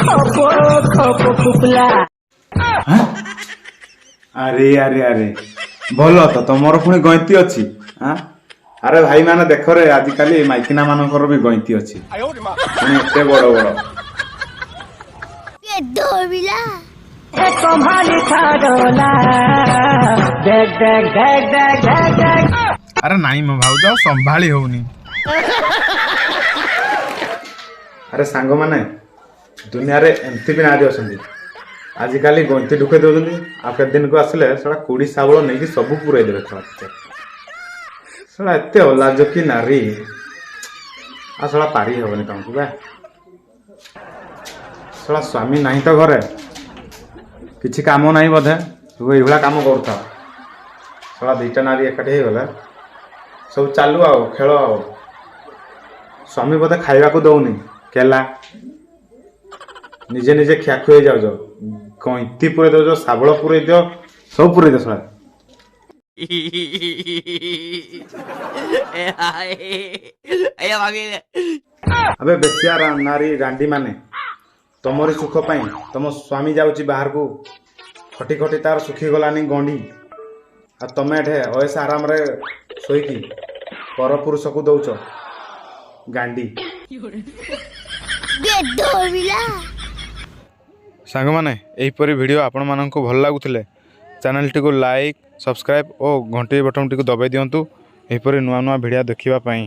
ଖପ ଖପ ଫୁପଲା। ଆରେ ଆରେ ଆରେ, ଭଲ ତ, ତମର ପୁଣି ଗଇନ୍ତି ଅଛି ଆଁ? ଆରେ ଭାଇମାନେ, ଦେଖରେ, ଆଜିକାଲି ମାଇକିନା ମାନଙ୍କର ବି ଗଇନ୍ତି ଅଛି, ପୁଣି ଏତେ ବଡ ବଡ। ଧୋବିଲା। ସମ୍ଭାଳି ଛାଡଲା, ଦେখ ଦେଖ ଦେଖ ଦେଖ ଦେଖ ଦେଖ। ଆରେ ନାଇଁ ମୋ ଭାଉଜ, ଆଉ ସମ୍ଭାଳି ହଉନି। ଆରେ ସାଙ୍ଗମାନେ, ଦୁନିଆରେ ଏମିତି ବି ନାରୀ ଅଛନ୍ତି, ଆଜିକାଲି ଗଇନ୍ତି ଢୁକେଇ ଦଉଛନ୍ତି। ଆଉ କେତେ ଦିନକୁ ଆସିଲେ ଶଳା କୁଡି ଶାବଳ ନେଇକି ସବୁ ପୁରେଇ ଦେବେ ଶଳା। ଶଳା ଏତେ ଅଲାଜକି ନାରୀ, ଆଉ ଶଳା ପାରି ହବନି ତାଙ୍କୁ ବା। ଶଳା ସ୍ୱାମୀ ନାହିଁ ତ ଘରେ, କିଛି କାମ ନାହିଁ ବୋଧେ, ସବୁ ଏଇଭଳିଆ କାମ କରୁଥାଅ। ଶଳା ଦିଟା ନାରୀ ଏକାଠି ହେଇଗଲେ ସବୁ ଚାଲୁ ଆଉ ଖେଳ। ଆଉ ସ୍ୱାମୀ ବୋଧେ ଖାଇବାକୁ ଦଉନି କେଲା, ନିଜେ ନିଜେ ଖିଆଖୁଇ ହେଇଯାଉଛ, ଗଇନ୍ତି ପୁରେଇ ଦଉଛ, ଶାବଳ ପୁରେଇ ଦିଅ, ସବୁ ପୁରେଇ ଦିଅ ଶଳା। ଆବେ ବେଶ୍ୟା ନାରୀ ରାଣ୍ଡି ମାନେ, ତମରି ସୁଖ ପାଇଁ ତମ ସ୍ୱାମୀ ଯାଉଛି ବାହାରକୁ ଖଟି ଖଟି, ତାର ଶୁଖିଗଲାନି ଗଣ୍ଡି, ଆଉ ତମେ ଏଠେ ଅଏସ ଆରାମରେ ଶୋଇକି ପରପୁରୁଷକୁ ଦଉଛ ଗାଣ୍ଡି। ଧୋବିଲା। ସାଙ୍ଗମାନେ, ଏହିପରି ଭିଡ଼ିଓ ଆପଣମାନଙ୍କୁ ଭଲ ଲାଗୁଥିଲେ ଚ୍ୟାନେଲଟିକୁ ଲାଇକ୍, ସବସ୍କ୍ରାଇବ୍ ଓ ଘଣ୍ଟି ବଟନ୍ଟିକୁ ଦବାଇ ଦିଅନ୍ତୁ, ଏହିପରି ନୂଆ ନୂଆ ଭିଡ଼ିଓ ଦେଖିବା ପାଇଁ।